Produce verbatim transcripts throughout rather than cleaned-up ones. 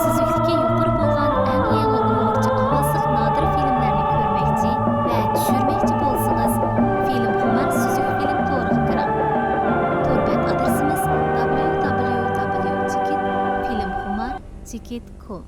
سۈزۈكلۈكى يۇقىرى بولغان ئەڭ يېڭى ئۇيغۇرچە ئاۋازلىق نادىر فىلىملەرنى كۆرمەكچى ۋە چۈشۈرمەكچى بولسىڭىز، فىلىمخۇمار سۈزۈك فىلىم تورىغا كىرىڭ. تور بەت ئادرېسىمىز: دابليۇ دابليۇ دابليۇ چېكىت فىلىمخۇمار چېكىت كوم.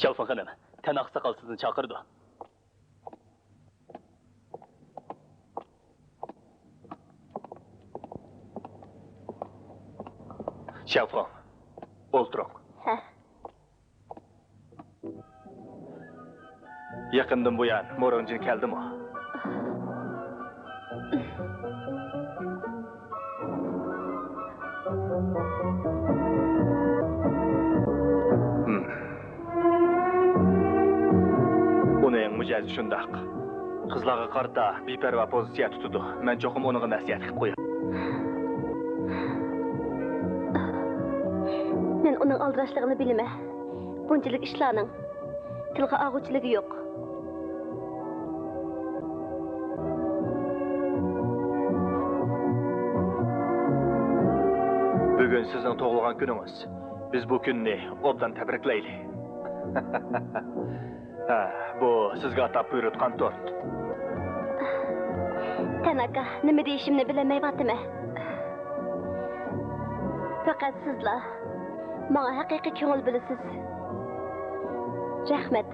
شياۋفېڭ خېنىم، تەن ئاقساقال سىزنى چاقىرىدۇ. شياۋفېڭ، ئولتۇرۇڭ. ھە. يېقىندىن بۇيان مورىڭجىن كەلدىمۇ؟ ھىم. ئۇنىڭ مىجەزى شۇنداق. قىزلارغا قارىتا بىپەرۋا پوزىتسىيە تۇتىدۇ. مەن چوقۇم ئۇنىڭغا نەسىھەت قىلىپ قوياي. مەن ئۇنىڭ ئالدىراشلىقىنى بىلىمەن. بۇنچىلىك ئىشلارنىڭ تىلغا ئالغۇچىلىكى يوق. بۈگۈن سىزنىڭ تۇغۇلغان كۈنىڭىز. بىز بۇ كۈننى ئوبدان تەبرىكلەيلى. ھە، بۇ سىزگە ئاتاپ بۇيرۇتقان تورت. تاناكا، نېمە دېيىشىمنى بىلەلمەيۋاتىمەن. پەقەت سىزلا ماڭا ھەقىقىي كۆڭۈل بۆلىسىز. رەھمەت.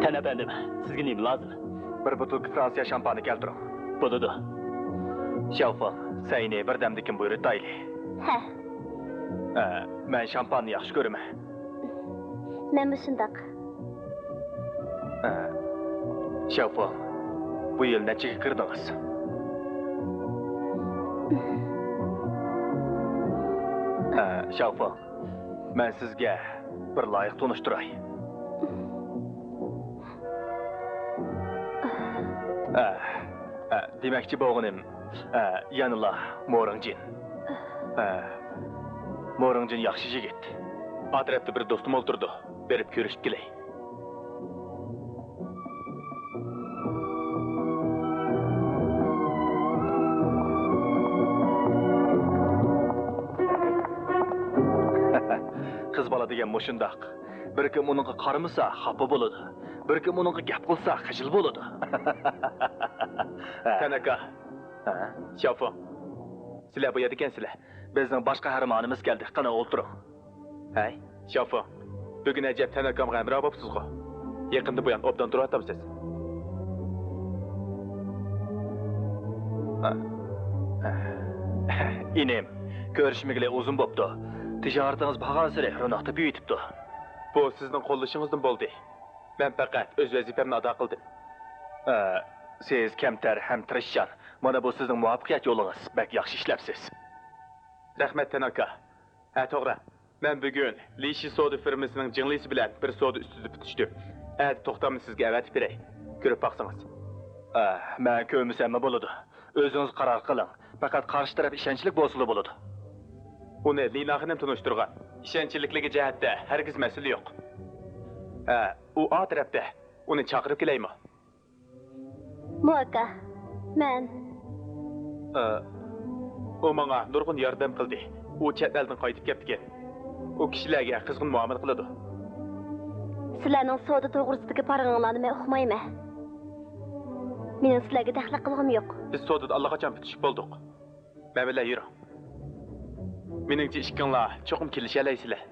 تەن ئەپەندىم، سىزگە نېمە لازىم؟ بىر بوتۇلكا فرانسىيە شامپانى كەلتۈرۈڭ. بولىدۇ. شياۋفېڭ، سەينى بىردەمدىن كېيىن بۇيرۇتايلى. ھە. ئە، مەن شامپاننى ياخشى كۆرىمەن. مەنمۇ شۇنداق. ئە، شياۋفېڭ، بۇ يىل نەچچىگە كىردىڭىز؟ ئە، شياۋفېڭ، مەن سىزگە بىر لايىق تونۇشتۇراي. ئە، ئە، دېمەكچى بولغىنىم، ئە، يەنىلا مورىڭجىن. ئە، مورىڭجىن ياخشى يىگىت. ئا تەرەپتە بىر دوستۇم ئولتۇرىدۇ. بېرىپ كۆرۈشۈپ كېلەي. قىز بالا دېگەن مۇشۇنداق. بىر كىم ئۇنىڭغا قارىمىسا، خاپا بولىدۇ. بىر كىم ئۇنىڭغا گەپ قىلسا، خىجىل بولىدۇ. تاناكا. ھە؟ شياۋفېڭ. سىلەر بۇ يەردىكەنسىلەر. بىزنىڭ باش قەھرىمانىمىز كەلدى. قېنى، ئولتۇرۇڭ. ھەي، شياۋفېڭ. بۈگۈن ئەجەب تەنھا ئاكامغا ھەمراھ بوپسىزغۇ؟ يېقىندا بۇيان ئوبدان تۇرۇۋاتامسىز؟ ئىنىم، كۆرۈشمىگىلى ئۇزۇن بوپتۇ. تىجارىتىڭىز بارغانسېرى روناق تېپىۋېتىپتۇ. بۇ سىزنىڭ قوللىشىڭىزدىن بولدى. مەن پەقەت ئۆز ۋەزىپەمنى ئادا قىلدىم. ئە، سىز كەمتەر ھەم تىرىشچان. مانا بۇ سىزنىڭ مۇۋەپپەقىيەت يولىڭىز. بەك ياخشى ئىشلەپسىز. رەھمەت، تاناكا. ھە، توغرا. مەن بۈگۈن لىشى سودا فىرمىسىنىڭ جىڭلىسى بىلەن بىر سودا ئۈستىدە پۈتۈشتۈم. ئەتە توختامنى سىزگە ئەۋەتىپ بېرەي. كۆرۈپ باقسىڭىز. ئە، مەن كۆرمىسەممۇ بولىدۇ. ئۆزىڭىز قارار قىلىڭ. پەقەت قارشى تەرەپ ئىشەنچلىك بولسىلا بولىدۇ. ئۇنى لىنا خېنىم تونۇشتۇرغان. ئىشەنچلىكلىكى جەھەتتە ھەرگىز مەسىلە يوق. ھە، ئۇ ئا تەرەپتە. ئۇنى چاقىرىپ كېلەيمۇ؟ مۇ ئاكا، مەن. ئە، ئۇ ماڭا نۇرغۇن ياردەم قىلدى. ئۇ چەت ئەلدىن قايتىپ كەپتىكەن. ئۇ كىشىلەرگە قىزغىن مۇئامىلە قىلىدۇ. سىلەرنىڭ سودا توغرىسىدىكى پارىڭىڭلارنى مەن ئۇقمايمەن. مېنىڭ سىلەرگە دەخلى قىلغۇم يوق. بىز سودىدا ئاللىقاچان پۈتۈشۈپ بولدۇق. مەن بىلەن يۈرۈڭ. مېنىڭچە ئىككىڭلار چوقۇم كېلىشەلەيسىلەر.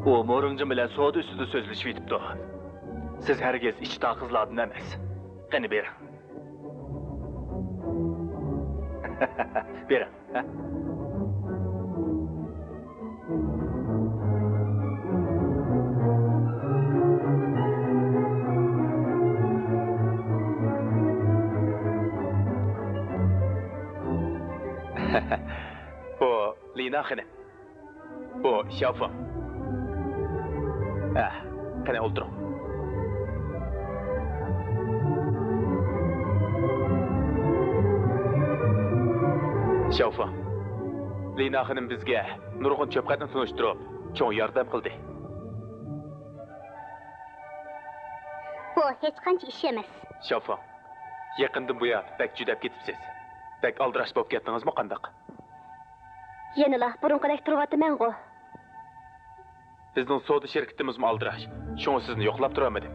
ئۇ مورىڭجىن بىلەن سودا ئۈستىدە سۆزلىشىۋېتىپتۇ. سىز ھەرگىز ئىچى تار قىزلاردىن ئەمەس. قېنى بېرىڭ. بېرىڭ. ھە؟ بۇ لىنا خېنىم. بۇ شياۋفېڭ. ھە، قېنى ئولتۇرۇڭ. شياۋفېڭ، لىنا خېنىم بىزگە نۇرغۇن چۆپقەتنى تونۇشتۇرۇپ، چوڭ ياردەم قىلدى. بۇ ھېچقانچە ئىش ئەمەس. شياۋفېڭ، يېقىندىن بۇيان بەك جۈدەپ كېتىپسىز. بەك ئالدىراش بولۇپ كەتتىڭىزمۇ قانداق؟ يەنىلا بۇرۇنقىدەك تۇرۇۋاتىمەنغۇ. بىزنىڭ سودا شىركىتىمىزمۇ ئالدىراش. شۇڭا سىزنى يوقلاپ تۇرالمىدىم.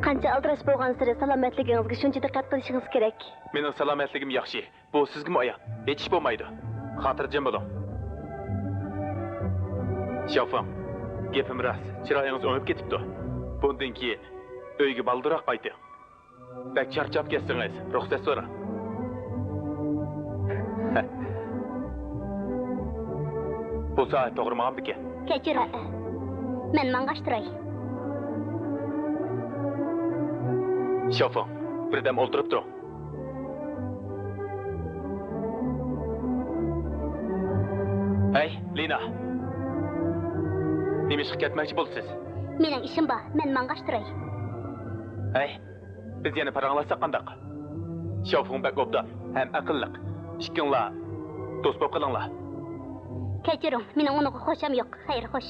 قانچە ئالدىراش بولغانسېرى سالامەتلىكىڭىزگە شۇنچە دىققەت قىلىشىڭىز كېرەك. مېنىڭ سالامەتلىكىم ياخشى. بۇ سىزگىمۇ ئايان. ھېچ ئىش بولمايدۇ. خاتىرجەم بولۇڭ. شياۋفېڭ، گېپىم راست، چىرايىڭىز ئۆڭۈپ كېتىپتۇ. بۇندىن كېيىن ئۆيگە بالدۇرراق قايتىڭ. بەك چارچاپ كەتسىڭىز، رۇخسەت سوراڭ. بۇ سائەت توغرا ماڭامدىكەن؟ كەچۈرۈڭ. مەن ماڭغاچ تۇراي. شياۋفېڭ، بىردەم ئولتۇرۇپ تۇرۇڭ. ھەي، لىنا! نېمىشقا كەتمەكچى بولىسىز؟ مېنىڭ ئىشىم بار، مەن ماڭغاچ تۇراي. ھەي، بىز يەنە پاراڭلاشساق قانداق؟ شياۋفېڭ بەك ئوبدان ھەم ئەقىللىق. ئىككىڭلار دوست بولۇپ قېلىڭلار. كەچۈرۈڭ، مېنىڭ ئۇنىڭغا خوشام يوق. خەير، خوش.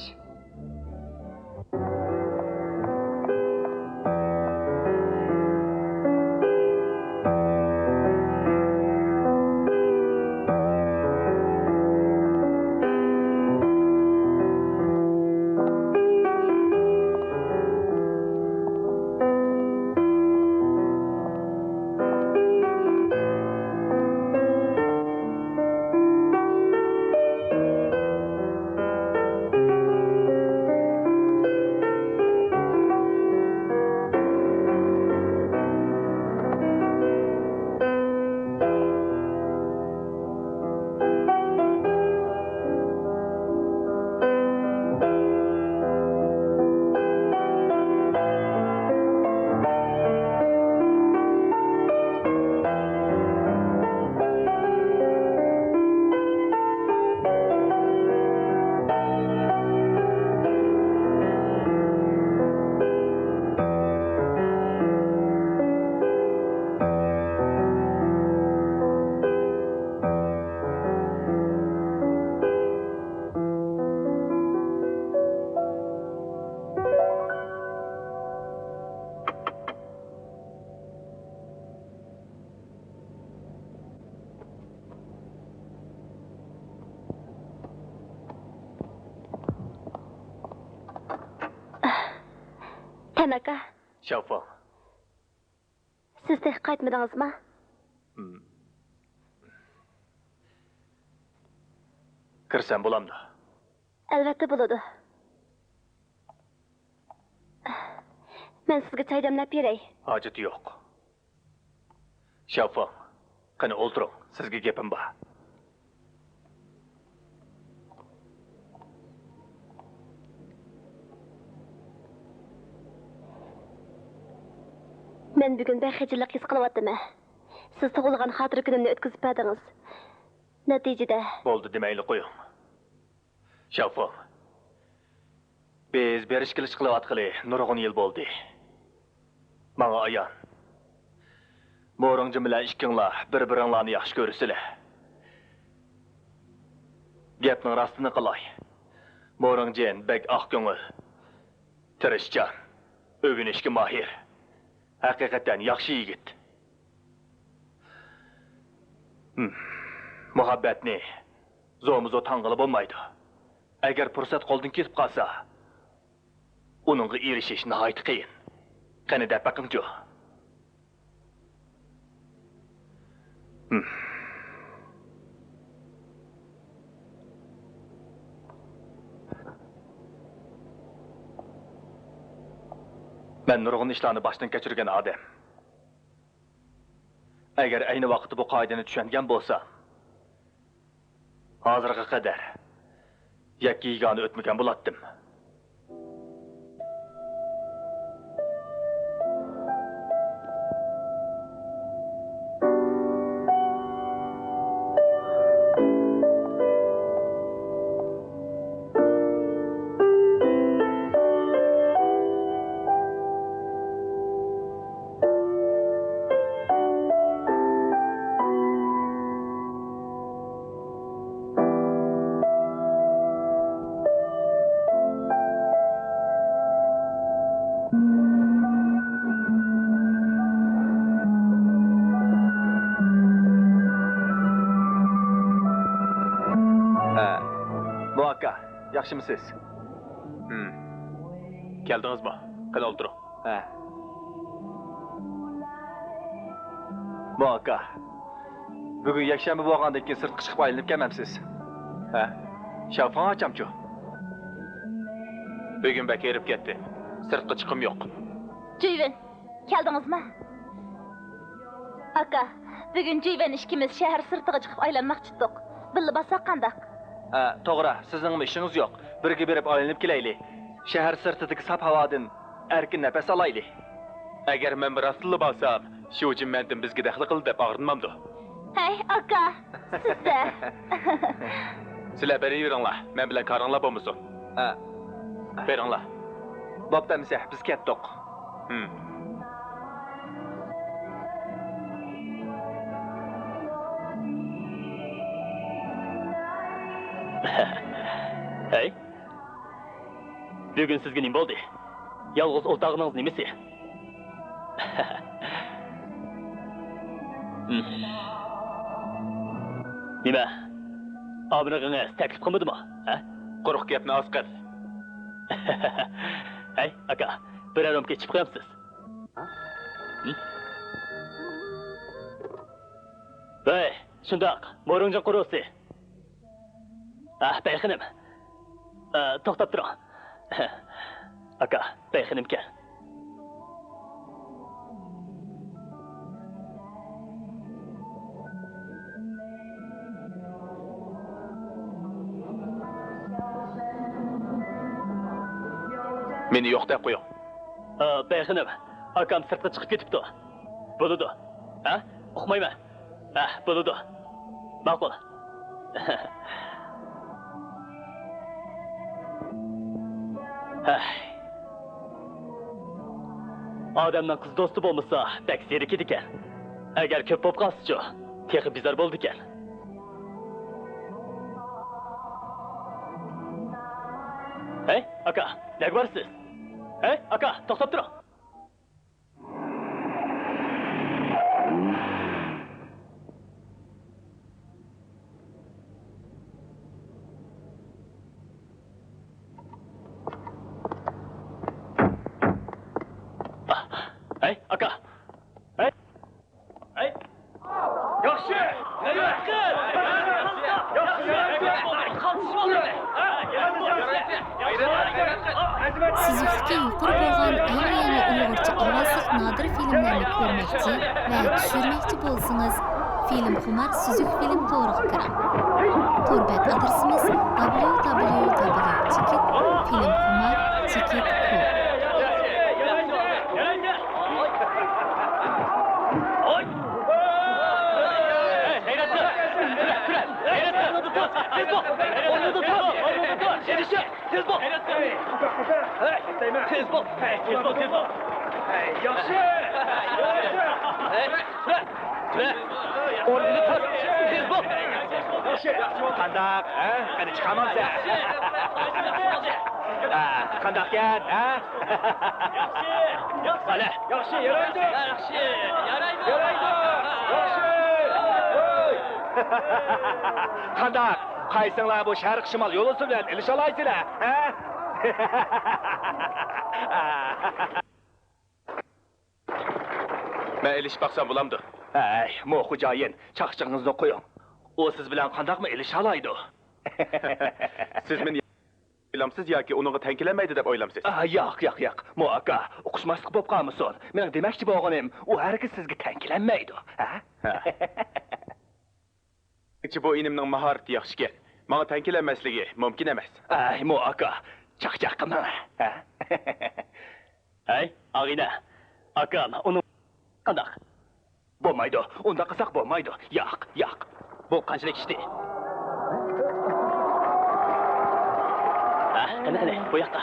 تەناكا. شياۋفېڭ. سىز تېخى قايتمىدىڭىزما؟ ھىم. كىرسەم بولامدۇ؟ ئەلۋەتتە بولىدۇ. مەن سىزگە چاي دەملەپ بېرەي. ھاجىتى يوق. شياۋفېڭ، قېنى ئولتۇرۇڭ، سىزگە گېپىم بار. مەن بۈگۈن بەك خىجىللىق ھېس قىلىۋاتىمەن. سىز تۇغۇلغان خاتىرە كۈنۈمنى ئۆتكۈزۈپ بەردىڭىز. نەتىجىدە. بولدى، دېمەيلى قويۇڭ. شياۋفېڭ، بىز بېرىش كېلىش قىلىۋاتقىلى نۇرغۇن يىل بولدى. ماڭا ئايان، مورىڭجىن بىلەن ئىككىڭلار بىر-بىرىڭلارنى ياخشى كۆرىسىلەر. گەپنىڭ راستىنى قىلاي، مورىڭجىن بەك ئاق كۆڭۈل، تىرىشچان، ئۆگىنىشكە ماھىر. ھەقىقەتەن ياخشى يىگىت. ھىم. مۇھەببەتنى زورمۇزور تاڭغىلى بولمايدۇ. ئەگەر پۇرسەت قولدىن كېتىپ قالسا، ئۇنىڭغا ئېرىشىش ناھايىتى قىيىن. قېنى، دەپ بېقىڭچۇ. ھىم. مەن نۇرغۇن ئىشلارنى باشتىن كەچۈرگەن ئادەم. ئەگەر ئەينى ۋاقىتتا بۇ قائىدىنى چۈشەنگەن بولسام، ھازىرغا قەدەر يەككە-يېگانە ئۆتمىگەن بولاتتىم. ھە، بۇ ئاكا، ياخشىمۇسىز؟ ھىم. كەلدىڭىزمۇ؟ قېنى، ئولتۇرۇڭ. ھە. بۇ ئاكا، بۈگۈن يەكشەنبە بولغاندىن كېيىن سىرتقا چىقىپ ئايلىنىپ كەلمەمسىز؟ ھە؟ شاۋفاڭ ئاچامچۇ؟ بۈگۈن بەك ھېرىپ كەتتى. سىرتقا چىقىم يوق. جۈيۋېن، كەلدىڭىزمۇ؟ ئاكا، بۈگۈن جۈيۋېن ئىككىمىز شەھەر سىرتىغا چىقىپ ئايلانماقچىتتۇق. بىللە بارساق قانداق؟ ھە، توغرا، سىزنىڭمۇ ئىشىڭىز يوق. بىرگە بېرىپ ئايلىنىپ كېلەيلى. شەھەر سىرتىدىكى ساپ ھاۋادىن ئەركىن نەپەس ئالايلى. ئەگەر مەن راستلا بارسام، شۇجىن مەندىن بىزگە دەخلى قىلدى دەپ ئاغرىنمامدۇ؟ ھەي، ئاكا، سىزدە. سىلەر بېرىۋېرىڭلار، مەن بىلەن كارىڭلار بولمىسۇن. ھە. بېرىڭلار. بوپتۇ ئەمىسە، بىز كەتتۇق. ھىم. ھەي، بۈگۈن سىزگە نېمە بولدى؟ يالغۇز ئولتۇرغىنىڭىز نېمىسى؟ نېمە؟ ئامىرىڭىز تەكلىپ قىلمىدىمۇ؟ ھە؟ قۇرۇق گەپنى ئاز قىل. ھەي، ئاكا، بىرەر رومكا ئىچىپ قويامسىز؟ ھە؟ ھەي، شۇنداق، مورۇڭجىڭ قۇرۇسى. ئاھ، بەي خېنىم. ئا، توختاپ تۇرۇڭ. ئاكا، بەي خېنىمكەن. مېنى يوق دەپ قويۇڭ. ئا، بەي خېنىم، ئاكام سىرتقا چىقىپ كېتىپتۇ. بولىدۇ. ھە؟ ئۇقمايمەن. ھە، بولىدۇ. ماقۇل. ھەي. ئادەمنىڭ قىز دوستى بولمىسا، بەك زېرىكىدىكەن. ئەگەر كۆپ بولۇپ قالسىچۇ، تېخى بىزار بولىدىكەن. ھەي، ئاكا، نەگە بارىسىز؟ ھەي، ئاكا، توختاپ تۇرۇڭ. ھەي، ئاكا! ھەي! ھەي! ياخشى! ياخشى! سۈزۈكلۈكى يۇقىرى بولغان ئەڭ يېڭى ئۇيغۇرچە ئاۋازلىق نادىر فىلىملەرنى كۆرمەكچى ۋە چۈشۈرمەكچى بولسىڭىز، فىلىمخۇمار سۈزۈك فىلىم تورىغا كىرىڭ. تور بەت ئادرېسىمىز: دابليۇ دابليۇ دابليۇ چېكىت فىلىمخۇمار چېكىت كوم. تېز بول! تېز بول! تېز بول! تېز بول! تېز بول! تېز بول! تېز بول! تۈرە! تۈرە! ئورنىنى تۇت! تېز بول! قانداق، ھە؟ قېنى چىقامسەن؟ ھە، قانداقكەن، ھە؟ قەلە. ياخشى، يارايدۇ. ياخشى، يارايدۇ. يارايدۇ. ياخشى. ھوي. قانداق؟ قايسىڭلار بۇ شەرق شىمال يولۋىسى بىلەن ئېلىشالايسىلەر، ھە؟ مەن ئېلىشىپ باقسام بولامدۇ؟ ھەي، مو خوجايىن، چاقچىقىڭىزنى قويۇڭ. ئۇ سىز بىلەن قانداقمۇ ئېلىشالايدۇ؟ سىز مېنى ئويلامسىز ياكى ئۇنىڭغا تەڭ كېلەلمەيدۇ دەپ ئويلامسىز؟ ئا، ياق، ياق، ياق. مو ئاكا، ئۇقۇشماسلىق بولۇپ قالمىسۇن. مېنىڭ دېمەكچى بولغىنىم، ئۇ ھەرگىز سىزگە تەڭ كېلەلمەيدۇ. ھە؟ ھە. بۇ ئىنىمنىڭ ماھارىتى ياخشىكەن. ماڭا تەڭ كېلەلمەسلىكى مۇمكىن ئەمەس. ئەي، مو ئاكا، چاقچاق قىلماڭ، ھە؟ ھەي، ئاغىنە، ئاكام، ئۇنىڭ قانداق؟ بولمايدۇ، ئۇنداق قىلساق بولمايدۇ. ياق، ياق. بۇ قانچىلىك ئىشتى؟ ھە، قېنى، قېنى، بۇ ياققا.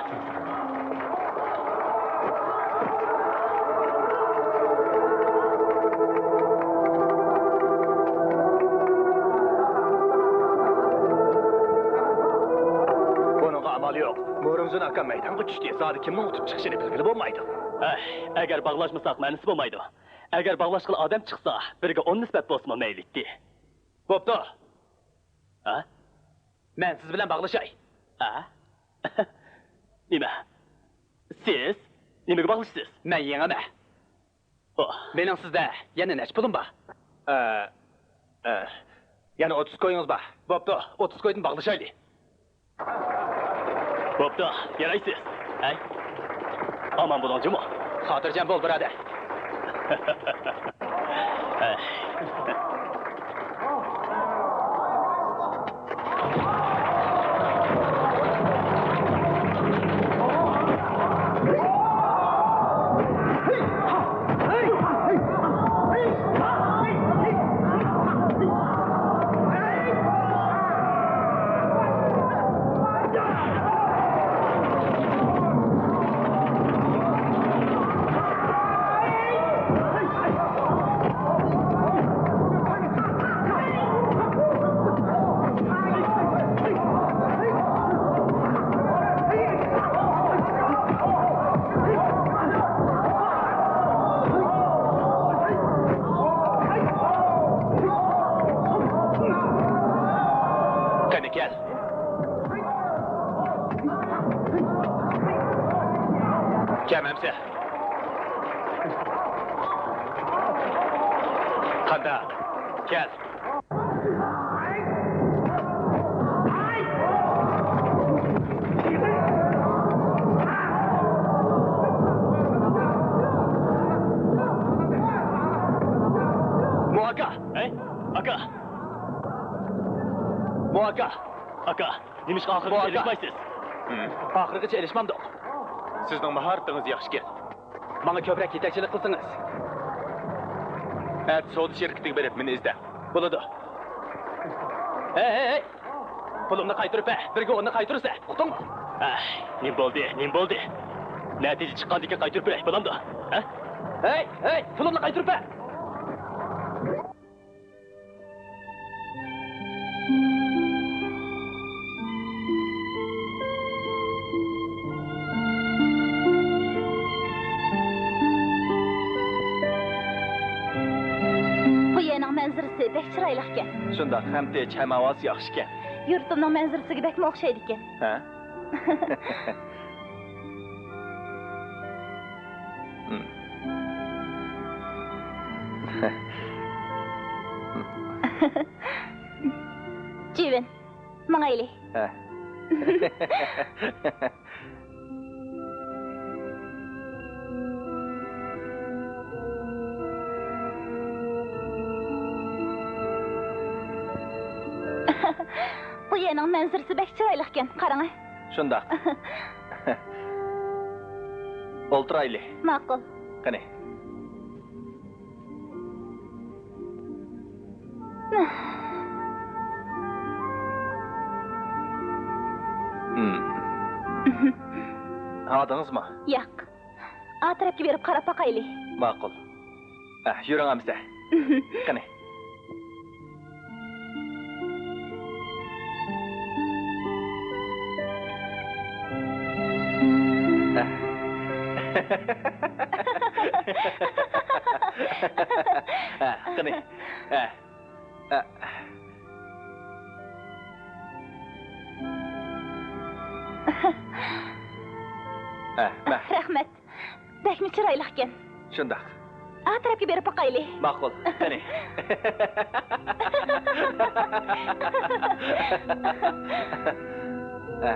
بۇنىڭغا ئامال يوق. مورۇڭزۇن ئاكام مەيدانغا چۈشتى. زادى كىمنىڭ ئۇتۇپ چىقىشىنى بىلگىلى بولمايدۇ. ئەي، ئەگەر باغلاشمىساق مەنىسى بولمايدۇ. ئەگەر باغلاشقىلى ئادەم چىقسا، بىرگە ئون نىسبەت بولسىمۇ مەيلىتتى. بوپتۇ. ھە؟ مەن سىز بىلەن باغلىشاي. ھە؟ نېمە؟ سىز نېمىگە باغلىشىسىز؟ مەن يېڭىمەن. ئوھ. مېنىڭ سىزدە يەنە نەچچە پۇلۇم بار؟ ئە، ئە، يەنە ئوتتۇز كويىڭىز بار. بوپتۇ، ئوتتۇز كويدىن باغلىشايلى. بوپتۇ، يارايسىز. ھەي. ئامان بولۇڭ جۇمۇ. خاتىرجەم بول، بۇرادەر. ھەي. قېنى، كەل. كەم ئەمسە. قانداق؟ كەل. مو ئاكا! ھەي، ئاكا! مو ئاكا! ئاكا! نېمىشقا ئاخىرغىچە ئېلىشمايسىز؟ ھىم. ئاخىرغىچە ئېلىشمامدۇق. سىزنىڭ ماھارىتىڭىز ياخشىكەن. ماڭا كۆپرەك يېتەكچىلىك قىلسىڭىز. ئەتە سودا شىركىتىگە بېرىپ مېنى ئىزدەڭ. بولىدۇ. ھەي، ھەي، ھەي! پۇلۇمنى قايتۇرۇپ بەر. بىرگە ئوننى قايتۇرىسەن. ئۇقتۇڭمۇ؟ ئەھ، نېمە بولدى؟ نېمە بولدى؟ نەتىجە چىققاندىن كېيىن قايتۇرۇپ بېرەي، بولامدۇ؟ ھە؟ ھەي، ھەي! پۇلۇمنى قايتۇرۇپ بەر! بۇ يەرنىڭ مەنزىرىسى بەك چىرايلىقكەن. شۇنداق، ھەم تىنچ، ھەم ھاۋاسى ياخشىكەن. يۇرتۇمنىڭ مەنزىرىسىگە بەكمۇ ئوخشايدىكەن. ھە؟ چىۋىن، ماڭايلى. ھە. بۇ يەرنىڭ مەنزىرىسى بەك چىرايلىقكەن، قاراڭە. شۇنداق. ئولتۇرايلى. ماقۇل. قېنى. ھادىڭىزمۇ؟ ياق. ئا تەرەپكە بېرىپ قاراپ باقايلى. ماقۇل. ئە، يۈرۈڭ ئەمىسە. قېنى. ئە. ھە، قېنى. ھە. ھە. ھە، مە. رەھمەت. بەكمۇ چىرايلىقكەن. شۇنداق. ئا تەرەپكە بېرىپ باقايلى. ماقۇل. قېنى.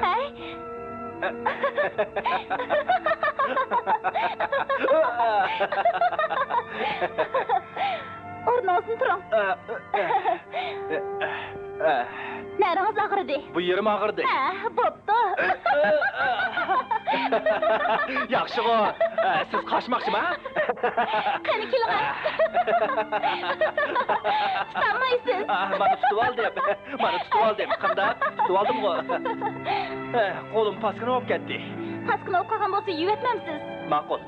ھەي. ئورنىڭىزدىن تۇرۇڭ. نەرىڭىز ئاغرىدى. بۇ يېرىم ئاغرىدى. ھە، بوپتۇ. ياخشىغۇ. سىز قاچماقچىما؟ قېنى كېلىڭە. تۇتالمايسىز. مانا تۇتۇۋالدىم. مانا تۇتۇۋالدىم. قانداق؟ تۇتۇۋالدىمغۇ. قولۇم پاسكىنا بولۇپ كەتتى. پاسكىنا بولۇپ قالغان بولسا يۇيۇۋەتمەمسىز؟ ماقۇل.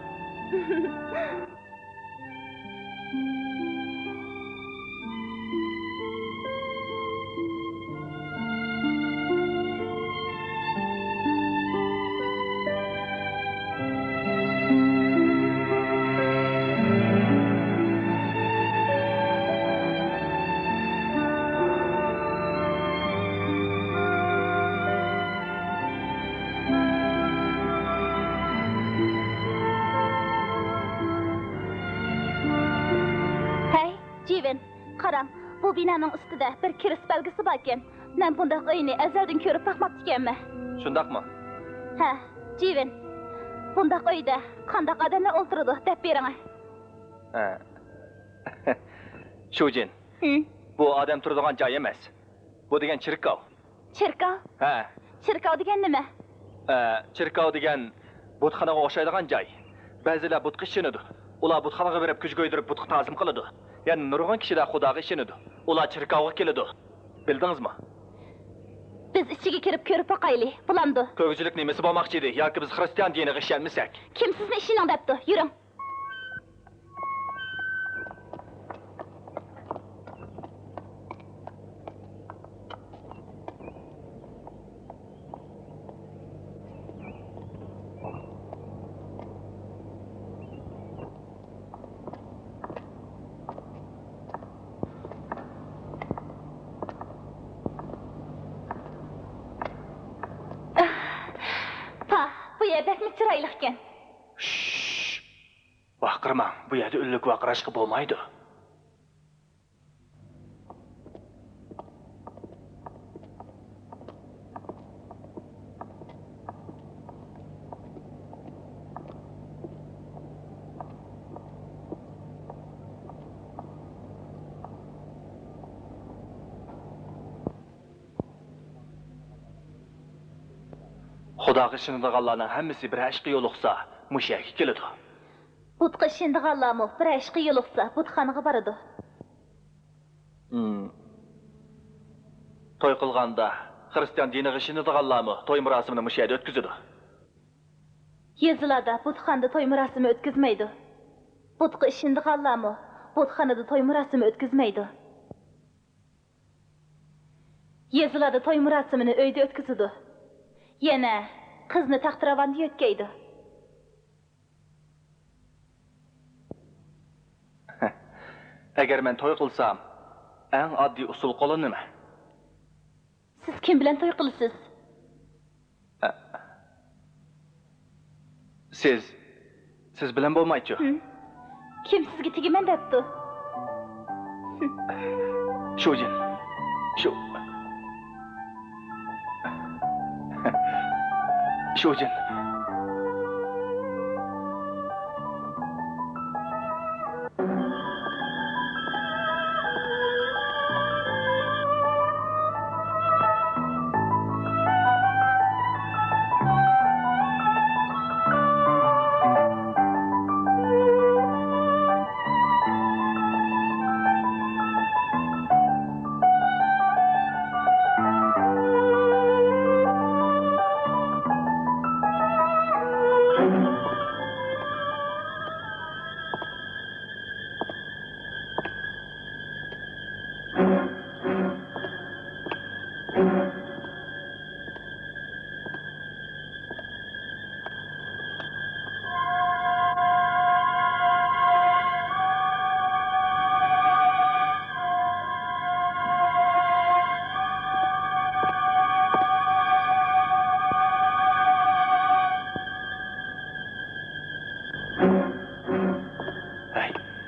ھەي، جىۋېن، قاراڭ، بۇ بىنانىڭ ئۈستىدە بىر كىرىست بەلگىسى باركەن. مەن بۇنداق ئۆينى ئەزەلدىن كۆرۈپ باقماپتىكەنمەن. شۇنداقمۇ؟ ھە، جىۋېن، بۇنداق ئۆيدە قانداق ئادەملەر ئولتۇرىدۇ، دەپ بېرىڭە. ھە. شۇجىن. ھىم. بۇ ئادەم تۇرىدىغان جاي ئەمەس. بۇ دېگەن چېركاۋ. چېركاۋ؟ ھە. چېركاۋ دېگەن نېمە؟ ئە، چېركاۋ دېگەن بۇتخانىغا ئوخشايدىغان جاي. بەزىلەر بۇتقا ئىشىنىدۇ. ئۇلار بۇتخانىغا بېرىپ كۆجە كۆيدۈرۈپ بۇتقا تازىم قىلىدۇ. يەنە نۇرغۇن كىشىلەر خۇداغا ئىشىنىدۇ. ئۇلار چېركاۋغا كېلىدۇ. بىلدىڭىزمۇ؟ بىز ئىچىگە كىرىپ كۆرۈپ باقايلى، بولامدۇ؟ كۆرگۈچىلىك نېمىسى بولماقچى ئىدى؟ ياكى بىز خىرىستىيان دىنىغا ئىشەنمىسەك؟ كىم سىزنى ئىشىنىڭ دەپتۇ؟ يۈرۈڭ. پاھ، بۇ يەر بەكمۇ چىرايلىقكەن. شش! ۋارقىرىماڭ، بۇ يەردە ئۈنلۈك ۋارقىراشقا بولمايدۇ. خۇداغا ئىشىنىدىغانلارنىڭ ھەممىسى بىرەر ئىشقا يولۇقسا، مۇشۇ يەرگە كېلىدۇ. بۇتقا ئىشىنىدىغانلارمۇ بىرەر ئىشقا يولۇقسا، بۇتخانىغا بارىدۇ. ھىم. توي قىلغاندا خىرىستىيان دىنىغا ئىشىنىدىغانلارمۇ توي مۇراسىمىنى مۇشۇ يەردە ئۆتكۈزىدۇ. يېزىلاردا بۇتخانىدا توي مۇراسىمى ئۆتكۈزمەيدۇ. بۇتقا ئىشىنىدىغانلارمۇ بۇتخانىدا توي مۇراسىمى ئۆتكۈزمەيدۇ. يېزىلاردا توي مۇراسىمىنى ئۆيدە ئۆتكۈزىدۇ. يەنە قىزنى تەختىراۋاندا يۆتكەيدۇ. ئەگەر مەن توي قىلسام، ئەڭ ئاددىي ئۇسۇل قوللىنىمەن. سىز كىم بىلەن توي قىلىسىز؟ سىز، سىز بىلەن بولمايچۇ؟ ھىم. كىم سىزگە تېگىمەن دەپتۇ؟ شۇجىن. شۇ. شۇجىن.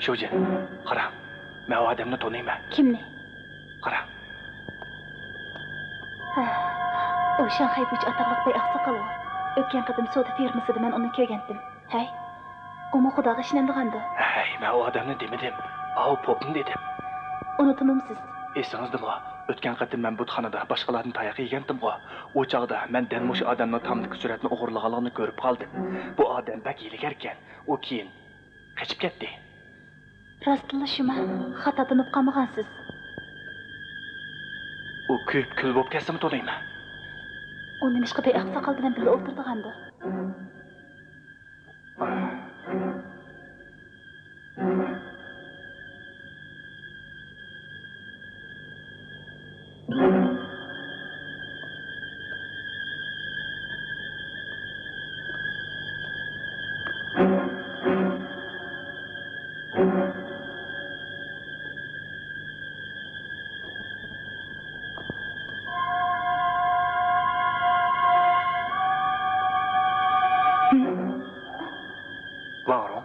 شۇجىن، قارا، مەن ئۇ ئادەمنى تونۇيمەن. كىمنى؟ قارا. ھە، ئۇ شاڭخەي بۇچ ئاتاقلىق بەگ ئاقساقالغۇ. ئۆتكەن قېتىم سودا فېرمىسىدا مەن ئۇنى كۆرگەنتىم. ھەي، ئۇمۇ خۇداغا ئىشىنەمدىغاندۇ؟ ھەي، مەن ئۇ ئادەمنى دېمىدىم. ئاۋۇ پوپنى دېدىم. ئۇنى تونۇمسىز؟ ئېسىڭىزدىمۇ؟ ئۆتكەن قېتىم مەن بۇتخانىدا باشقىلاردىن تاياق يېگەنتىمغۇ؟ ئۇ چاغدا مەن دەل مۇشۇ ئادەمنىڭ تامدىكى سۈرەتنى ئوغرىلىغانلىقىنى كۆرۈپ قالدىم. بۇ ئادەم بەك ھىيلىگەركەن. ئۇ كېيىن قېچىپ كەتتى. راستلا شۇما؟ خاتا تونۇپ قالمىغانسىز. ئۇ كۆيۈپ كۈل بولۇپ كەتسىمۇ تونۇيمەن. ئۇ نېمىشقا بەگ ئاقساقال بىلەن بىللە ئولتۇرىدىغاندۇ؟ ۋاڭ رۇڭ.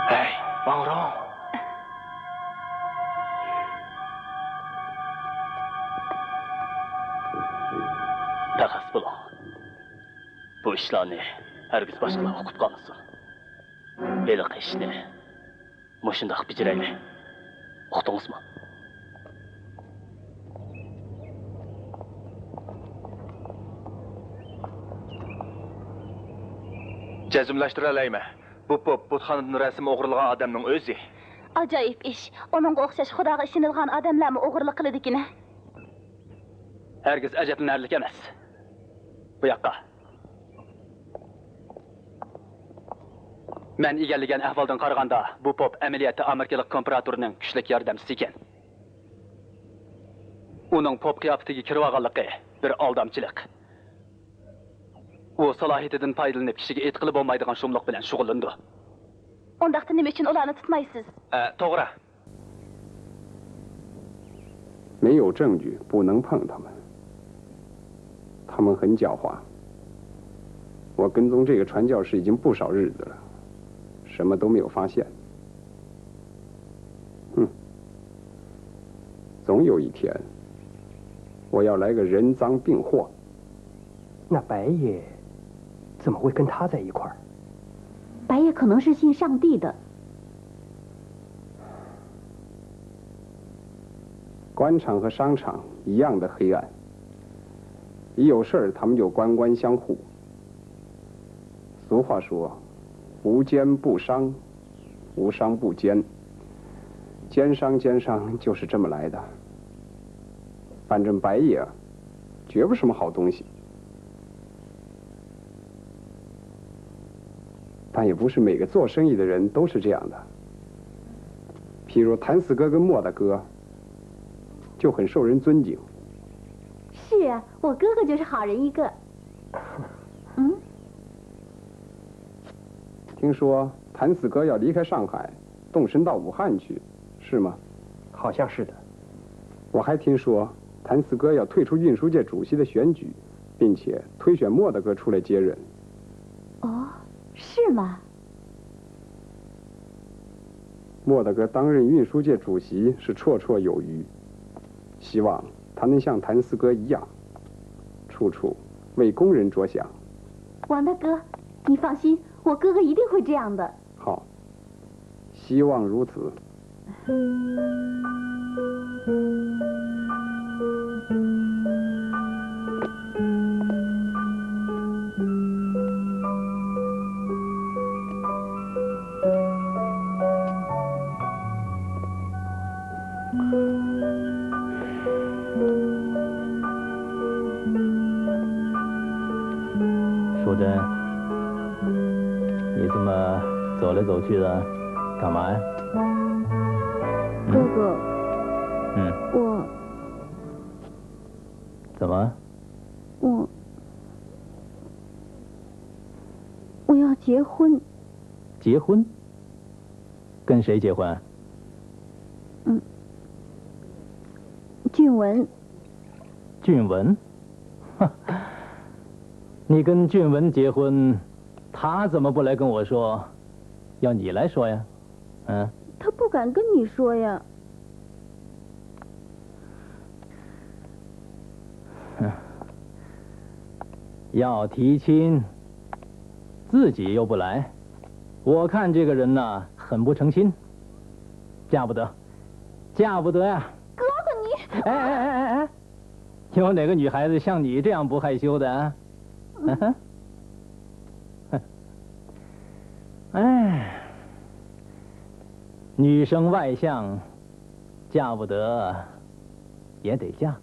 ھەي، ۋاڭ رۇڭ! تەخەس بولۇڭ. بۇ ئىشلارنى ھەرگىز باشقىلار ئۇقۇپ قالمىسۇن. ھېلىقى ئىشنى مۇشۇنداق بېجىرەيلى. ئۇقتىڭىزمۇ؟ جەزملەشتۈرەلەيمەن. بۇ پوپ بۇتخانىدىن رەسىم ئوغرىلىغان ئادەمنىڭ ئۆزى. ئاجايىپ ئىش. ئۇنىڭغا ئوخشاش خۇداغا ئىشىنىدىغان ئادەملەرمۇ ئوغرىلىق قىلىدىكىنە. ھەرگىز ئەجەبلىنەرلىك ئەمەس. بۇ ياققا. مەن ئىگىلىگەن ئەھۋالدىن قارىغاندا، بۇ پوپ ئەمەلىيەتتە ئامېرىكىلىق كومپېراتورنىڭ كۈچلۈك ياردەمچىسى ئىكەن. ئۇنىڭ پوپ قىياپىتىگە كىرىۋالغانلىقى بىر ئالدامچىلىق. ئۇ سالاھىيىتىدىن پايدىلىنىپ، كىشىگە ئېيتقىلى بولمايدىغان شۇملۇق بىلەن شۇغۇللىنىدۇ. ئۇنداقتا نېمە ئۈچۈن ئۇلارنى تۇتمايسىز؟ ئە، توغرا. 没有证据，不能碰他们。他们很狡猾。我跟踪这个传教士已经不少日子了，什么都没有发现。哼，总有一天，我要来个人赃并获。那白爷怎么会跟他在一块儿？白爷可能是信上帝的。 官场和商场一样的黑暗，一有事儿他们就官官相护。俗话说，无奸不商，无商不奸。奸商奸商就是这么来的。反正白爷绝不是什么好东西。 但也不是每个做生意的人都是这样的。譬如谭四哥跟莫大哥就很受人尊敬。是啊，我哥哥就是好人一个。嗯？听说谭四哥要离开上海，动身到武汉去，是吗？好像是的。我还听说，谭四哥要退出运输界主席的选举，并且推选莫大哥出来接任。哦，是吗？莫大哥担任运输界主席是绰绰有余，希望他能像谭四哥一样，处处为工人着想。王大哥，你放心，我哥哥一定会这样的。好，希望如此。 淑珍，你怎么走来走去的？干嘛呀？嗯？哥哥，嗯。我，怎么？我，我要结婚。结婚？跟谁结婚？嗯，俊文。俊文？哈，你跟俊文结婚，他怎么不来跟我说？要你来说呀？嗯？他不敢跟你说呀。哼，要提亲，自己又不来，我看这个人呐，很不诚心，嫁不得，嫁不得呀！哥哥你……哎哎哎哎哎，有哪个女孩子像你这样不害羞的啊？哎，女生外向，嫁不得也得嫁，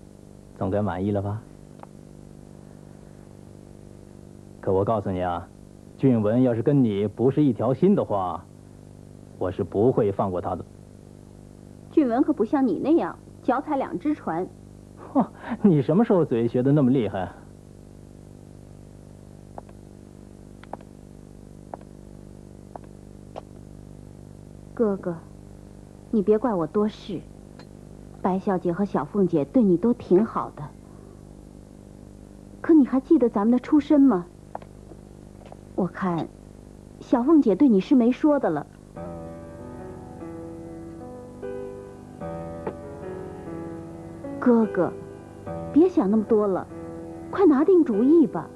总该满意了吧？可我告诉你啊，俊文要是跟你不是一条心的话，我是不会放过他的。俊文可不像你那样脚踩两只船。嚯，你什么时候嘴学的那么厉害？哥哥，你别怪我多事。白小姐和小凤姐对你都挺好的，可你还记得咱们的出身吗？我看，小凤姐对你是没说的了。哥哥，别想那么多了，快拿定主意吧。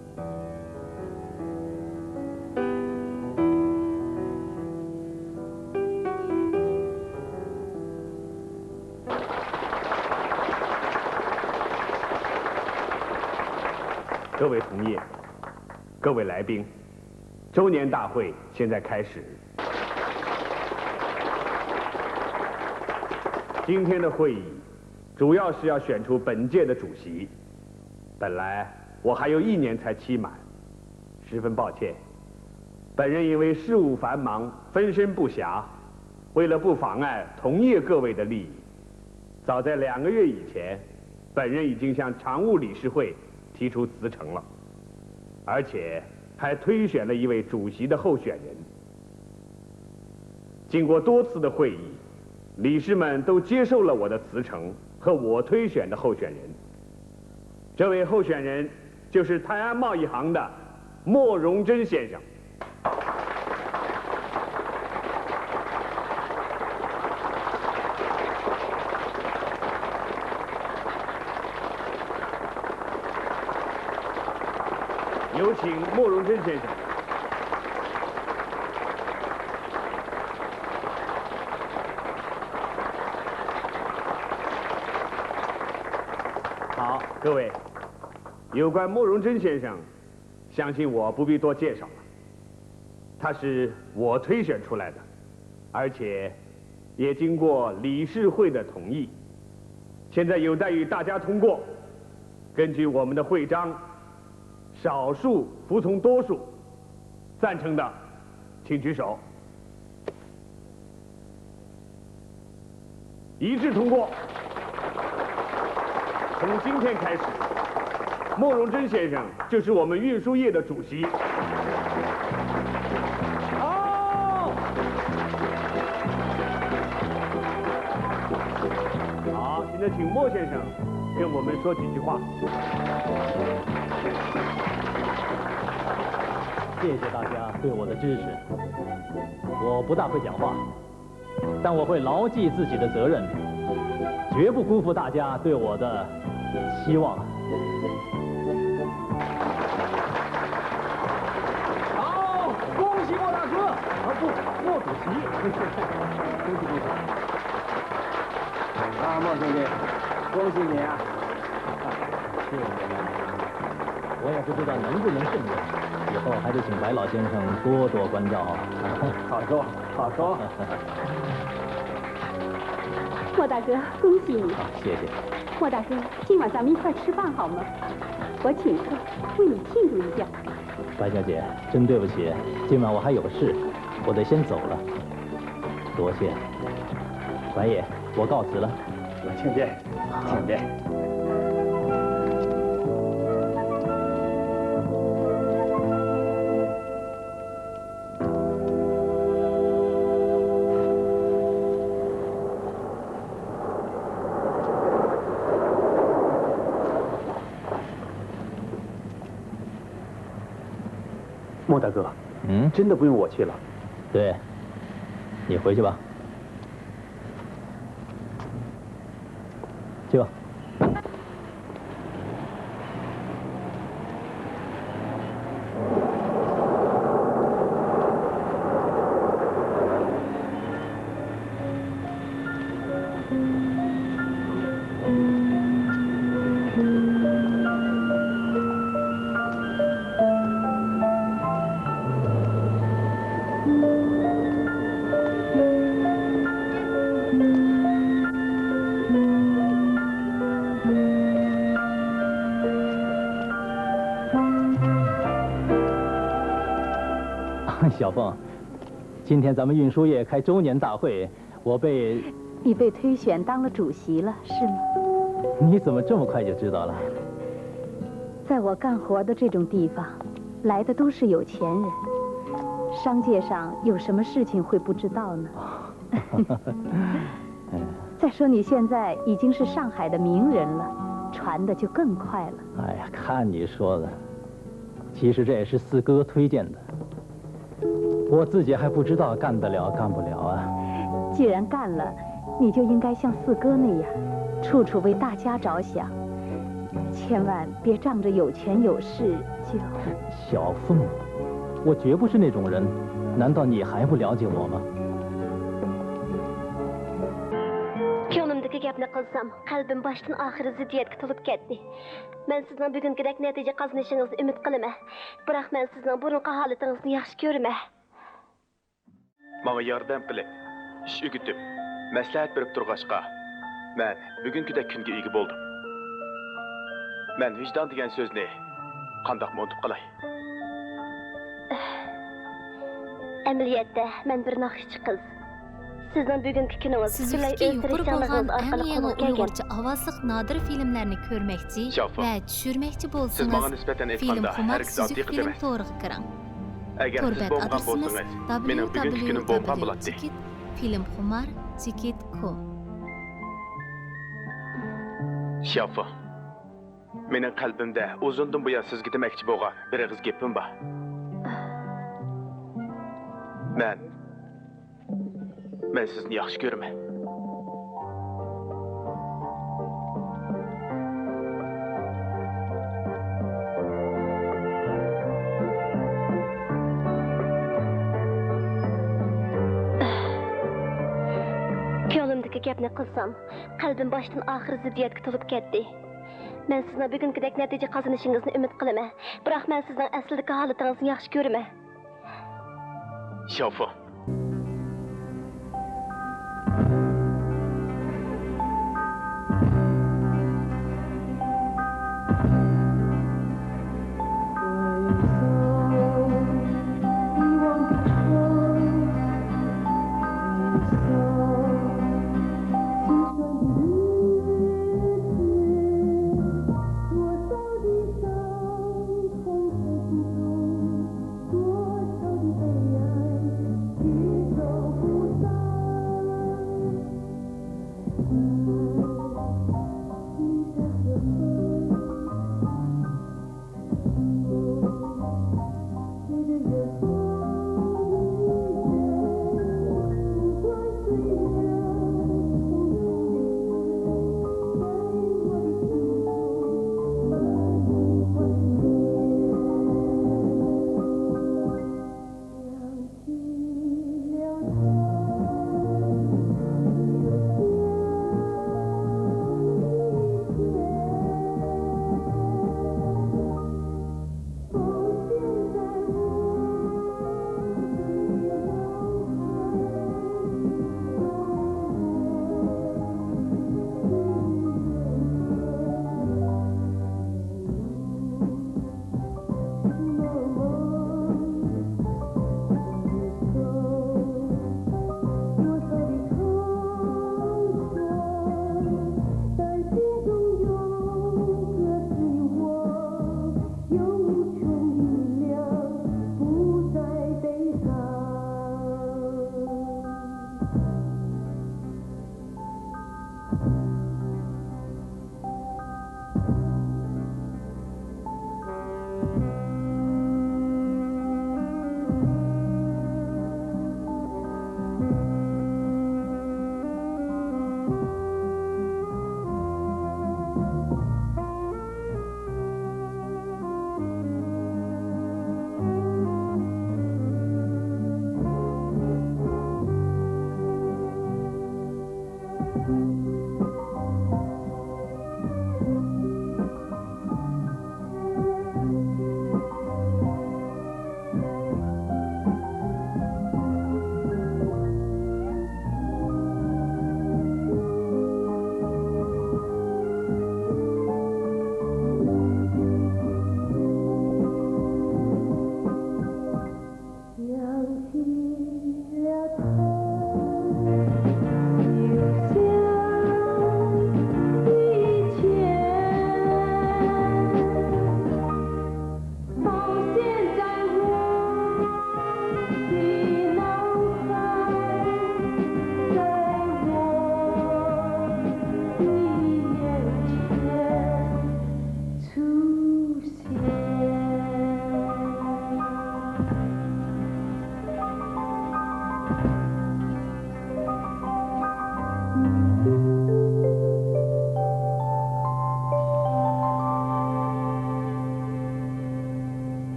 各位同业，各位来宾，周年大会现在开始。今天的会议主要是要选出本届的主席。本来我还有一年才期满，十分抱歉，本人因为事务繁忙，分身不暇。为了不妨碍同业各位的利益，早在两个月以前，本人已经向常务理事会提出辞呈了，而且还推选了一位主席的候选人。经过多次的会议，理事们都接受了我的辞呈和我推选的候选人。这位候选人就是泰安贸易行的莫荣臻先生。有请莫荣臻先生。好，各位，有关莫荣臻先生，相信我不必多介绍了。他是我推选出来的，而且也经过理事会的同意，现在有待于大家通过。根据我们的会章，少数服从多数，赞成的请举手。 一致通过。从今天开始，莫荣臻先生就是我们运输业的主席。好，好，现在请莫先生跟我们说几句话。谢谢大家对我的支持，我不大会讲话， 但我会牢记自己的责任，绝不辜负大家对我的期望。好，恭喜莫大哥，啊，不，莫主席，恭喜恭喜。啊，莫兄弟，恭喜你啊！谢谢。 我也不知道能不能胜任，以后还得请白老先生多多关照啊。好说，好说。莫大哥，恭喜你！啊，谢谢。莫大哥，今晚咱们一块儿吃饭好吗？我请客，为你庆祝一下。白小姐，真对不起，今晚我还有事，我得先走了。多谢。白爷，我告辞了。请便。 请便。大哥，嗯，真的不用我去了。对，你回去吧。去吧。小凤，今天咱们运输业开周年大会，我被……你被推选当了主席了，是吗？你怎么这么快就知道了？在我干活的这种地方，来的都是有钱人，商界上有什么事情会不知道呢？再说你现在已经是上海的名人了，传的就更快了。哎呀，看你说的，其实这也是四哥推荐的，我自己还不知道干得了干不了啊。既然干了，你就应该像四哥那样，处处为大家着想，千万别仗着有钱有势就……小凤，我绝不是那种人，难道你还不了解我吗？كۆڭلۈمدىكى گەپنى قىلسام، قەلبىم باشتىن ئاخىر زىددىيەتكە تولۇپ كەتتى. مەن سىزنىڭ بۈگۈنكىدەك نەتىجە قازىنىشىڭىزنى ئۈمىد قىلىمەن. بىراق مەن سىزنىڭ بۇرۇنقى ھالىتىڭىزنى ياخشى كۆرىمەن. ماڭا ياردەم قىلىپ، ئىش ئۆگىتىپ، مەسلىھەت بېرىپ تۇرغاچقا، مەن بۈگۈنكىدەك كۈنگە ئىگە بولدۇم. مەن ۋىجدان دېگەن سۆزنى قانداقمۇ ئۇنتۇپ قالاي؟ ئەمەلىيەتتە، مەن بىر ناخشىچى قىز. سىزنىڭ بۈگۈنكى كۈنىڭىز پۈتۈنلەي سۈزۈكلۈكى ئۆز يۇقىرى بولغان تىرىشچانلىقىڭىز ئەڭ ئارقىلىق يېڭى قولغا كەلگەن. ئۇيغۇرچە ئاۋازلىق نادىر فىلىملەرنى كۆرمەكچى ۋە چۈشۈرمەكچى بولسىڭىز، سىز ماڭا نىسبەتەن فىلىم ئېيتقاندا خۇمار ھەرگىز سۈزۈك ئاددىي قىز فىلىم ئەمەس. تورىغا كىرىڭ. ئەگەر سىز بولمىغان بولسىڭىز، مېنىڭ بۈگۈنكى كۈنۈم بولمىغان بولاتتى. تور بەت ئادرېسىمىز دابليۇ دابليۇ دابليۇ جىگىت فىلىم خۇمار جىگىت كوم. شياۋفېڭ، مېنىڭ قەلبىمدە ئۇزۇندىن بۇيان سىزگە دېمەكچى بولغان بىر ئېغىز گېپىم بار. مەن، مەن سىزنى ياخشى كۆرىمەن. كۆڭلۈمدىكى گەپنى قىلسام، قەلبىم باشتىن ئاخىر زىددىيەتكە تولۇپ كەتتى. مەن سىزنىڭ بۈگۈنكىدەك نەتىجە قازىنىشىڭىزنى ئۈمىد قىلىمەن، بىراق مەن سىزنىڭ ئەسلىدىكى ھالىتىڭىزنى ياخشى كۆرىمەن. شياۋفېڭ.